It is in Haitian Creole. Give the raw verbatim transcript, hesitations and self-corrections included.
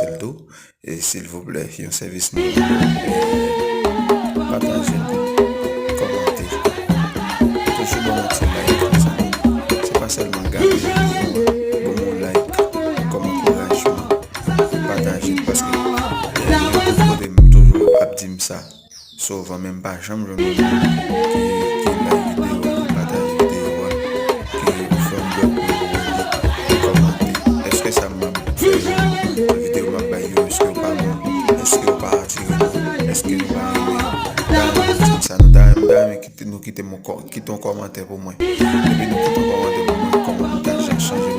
l tou. E silvouplè, yon sèvis mwen, pataje l, kòmante. Toujou ban m yon ti like, mezanmi. Se pa sèlman gade videyo a, ban m yon like kòm ankourajman. Pataje l, paske gen yon kote m toujou ap di m sa souvan, men m pa janm jwenn yon moun ki, ki like videyo a, ki pataje videyo a, ki fè yon lòt moun wè li, ki kòmante. Èske sa m ap fè yo, videyo m ap bay yo, èske yo pa bon, èske yo pa atire nou, èske nou pa renmen yo? M ta renmen di m sa, nou ta renmen, m ta renmen kite, nou kite m yon kò-, kite yon kòmantè pou mwen. Depi nou kite yon kòmantè pou mwen, kòman m ta jan-, chanje